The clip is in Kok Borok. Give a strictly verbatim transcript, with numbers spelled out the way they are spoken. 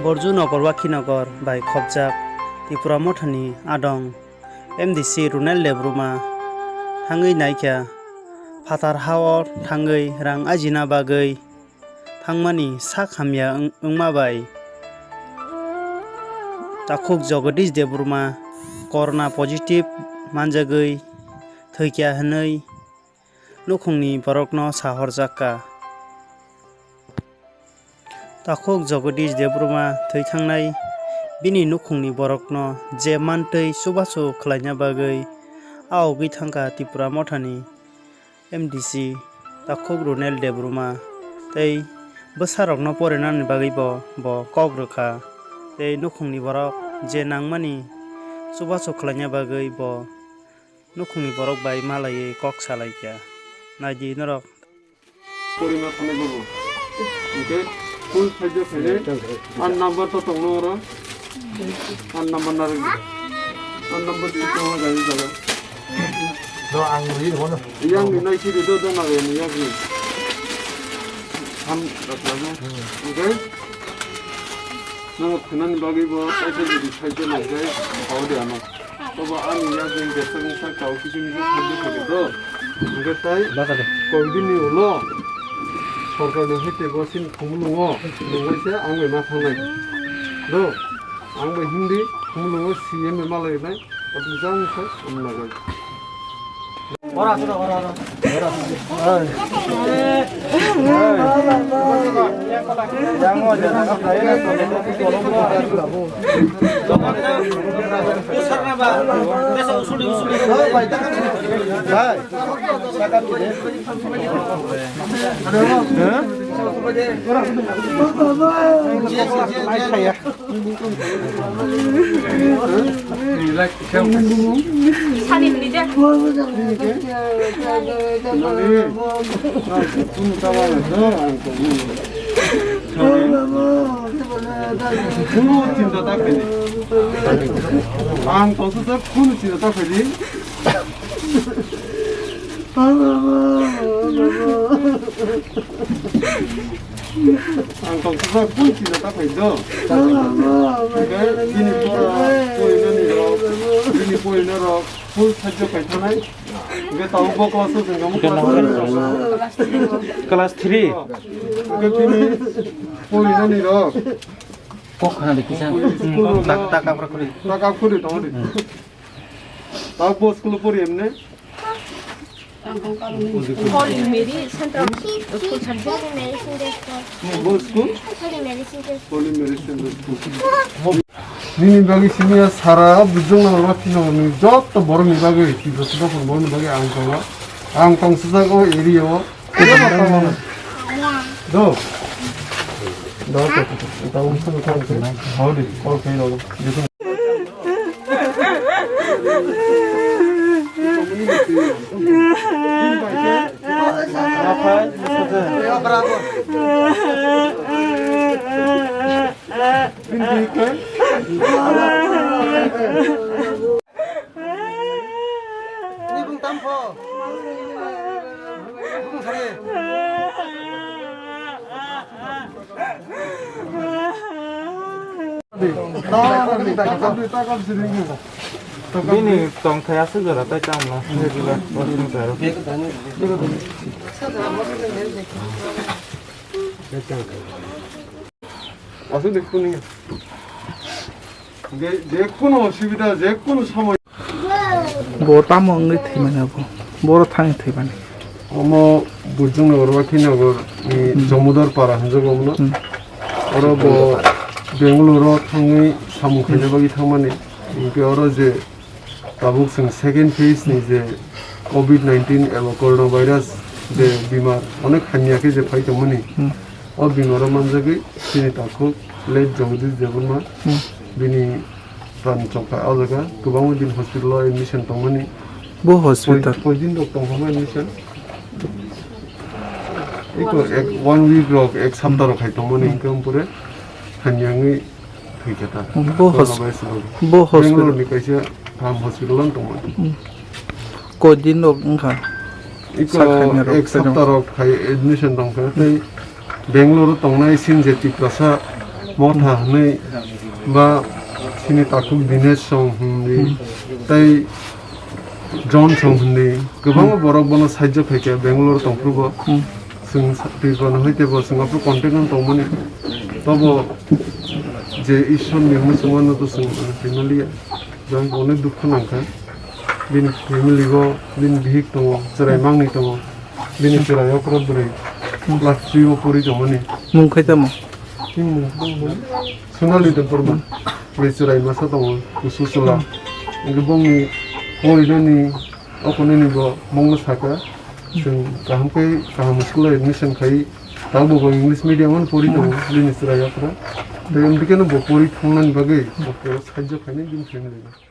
Borju Nogor Wakhinagar bai khopjak Tipra Mothani adong M D C Runel Debbarma thangwi naikha phatar hao thangwi rang ajina bagwi thangmani sak hamya wng-, wngma bai takhuk Jagadish Debbarma corona positive manjagwi thwikha hwnwi nukhungni borokno sahorjakha. Takhuk Jagadish Debbarma thwi thangnai bini nukhungni borokno je mantwi chubachu khlaina bagwi aogwi thangkha Tipra Mothani M D C takhuk Runel Debbarma tei bwsarokno porinani bagwi bo, bo kok rwkha tei nukhungni borok je nangmani chubachu khlaina bagwi bo nukhungni borok bai malaiwi kok salaikha. Naidi norok. Porima thangwi bobo. Hwnkhe full saijo khainai. Ar number to tongno oro. Ar number narwk. Ar number to tongno gari jaga. Do ang ri bono. Yang ni nai siri do do na ni yang ni. Ham rakla. Hwnkhe. Nang khwnani bagwi bo kaisa jodi saijo nai jai. Pao de ano. Obo ani yak jeng desa jeng sak tao kisu misu khabdi khabdi do. Hwnkhe tai koi bini ulo sorkar ni hoite bo chini khumulungo nungwi se ang bai ma thangnai. Do, ang bai himdi khumulungo C M bai ma lainai. Abo jang se ang nagai. Sani hwnwi de. Kunu chinta ta khaidi. Ang tongsa sa kunu chinta ta khaidi. Ang tongsa sa kunu chinta ta khaidi do. Hwnkhe bini pora porinani rok, bini porina rok full saijo kai thanai. Hwnkhe tabuk bo class o chwng tamo class three. Class three. Hwnkhe bini porinani rok. Kok khana de kisa. School rok tak, tak, tak, tak, khuri. Tak, tak, khuri, tamo de. Tabuk bo school o pori emne. Holy Mary Central School Central. Bo school? Holy Mary Central. Holy Mary Central School. Nini bagwi simi ya sara bujung na ma phino ni jotto borok ni bagwi, tibra suda borok ni bagwi ang tongo. Ang tong sujak o area o. Do. Do, do, do, do. Howdy. Okay, do. Ni bung tam pho. Bung thari. Bini tongthai aswk jora tei tamo. Aswk de kunu. Je, je kunu osubida, je kunu somoy. Bo tamo wngwi thwimani abo? Boro thangwi thwimani. Omo Burjungnogor, Wakhinagar ni Jomodar Para hinjago omono. Hmm. Oro bo Bangalore o thangwi samung khaina bagwi thangmani. Hinkhe oro je tabuk chwng second phase ni je covid nineteen eba coronavirus je bimar onek hamya khe je phai tongmani. Hmm. O bimaro manjagwi chini takhuk late Jagadish Debbarma, hmm, bini pran chokha o jaga kwbangma din hospital o admission tongmani. Bo hospital? Koi, koi din rok tongkha admission. Eko ek, one week rok, ek sapta rok hai tongmani, hmm, hinkhe ampore hamya wngwi thwikha ta. Bo hos-, Coronavirus rok. Bo hospital. Bangalore ni kaisa kaham hospital o tongmani. Hmm. Koi din rok wngkha? Iko sak hamya rok ek sapta rok hai admission tongkha, tei Bangalore o tongnai chini je Tiprasa Motha hwnwi ba chini takhuk Dinesh song hwnwi tei John song hwnwi kwbangma borok bono sahajyo khaikha Bangalore tongphuru bo. Hmm. Chwng sa-, Tripura no hoite bo chwng aphuru contact no tongmani. Tobo je Ishwar ni muchungmano to chwng, uh, twi maliya. Jang onek dukha nangkha. Bini family go, bini bihik tongo, chwrai mangni tongo. Bini chwrai okra bwrwi class three o pori tongmani. Mung khai tamo? Chini mung tongmani. Sonali Debbarma. Bini chwrai masa tongo, kusu chwla. Hwnkhe bongni porinani, okonini bo mungno saka. Chwng kaham khe kaham school o admission khai. Tabuk bo English medium o pori tongo, bini chwrai okra. Tei bikeno bo pori thangnani bagwi, bo sahajyo khainai bini family no.